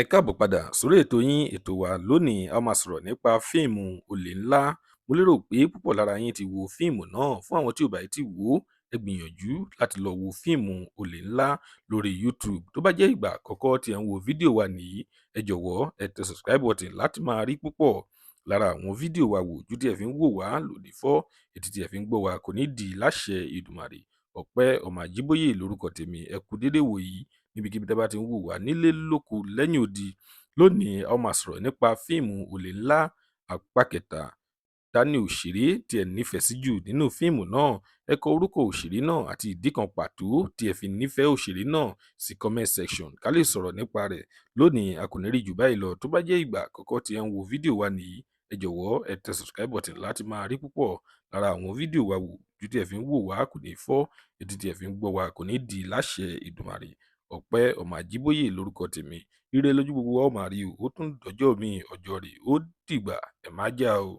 Ẹ káàbọ̀ padà sórí ètò yín, ètò wa. Lónìí, a máa sọ̀rọ̀ nípa fíìmù Olè Ńlá. Mo lérò pé púpọ̀ lára yín ti wo fíìmù náà. Fún àwọn tí ò bá tí wò ó, ẹ gbìyànjú láti lọ wo fíìmù Olè Ńlá lórí YouTube. Tó bá jẹ́ ìgbà àkọ́kọ́ tí ẹ ń wo fídíò wa nìyí, ẹ jọ̀wọ́, ẹ tẹ subscribe button láti máa rí púpọ̀ lára àwọn fídíò wa wò. Ojú tí ẹ fi ń wò wá lòdì fọ́, etí tí ẹ fi ń gbọ́ wa kò ní di láṣẹ Èdùmàrè. Ọpẹ́ Ọmọ Àjíbóyè lórúkọ tèmi. Ẹ kú dédé wòyí níbikíbi tẹ́ bá ti ń wò wá nílé, lóko, lẹ́yìn odi. Lónìí, a ó máa sọ̀rọ̀ nípa fíìmù Olè Ńlá apá kẹta. Ta ni òṣèré tí ẹ nífẹ̀ẹ́ sí jù nínú fíìmù náà? Ẹ kọ orúkọ òṣèré náà àti ìdí kan pàtó tí ẹ fi nífẹ̀ẹ́ òṣèré náà sí comment section ká lè sọ̀rọ̀ nípa rẹ̀. Lónìí, a kò ní rí jù báyìí lọ. Tó bá jẹ́ ìgbà àkọ́kọ́ tí ẹ ń wo fídíò wa nìyí, ẹ jọ̀wọ́, ẹ tẹ subscribe button láti máa rí púpọ̀ lára àwọn fídíò wa wò. Ojú tí ẹ fi ń wò wá kò ní fọ́, etí tí ẹ fi ń gbọ́ wa kò ní di láṣẹ Èdùmàrè. Ọpẹ́ Ọmọ Àjíbóyè lórúkọ tèmi. Ire lójú gbogbo wa ó máa rí o. Ó tún dọjọ́ míì, ọjọ́ rè ó dìgbà. Ẹ má jà o.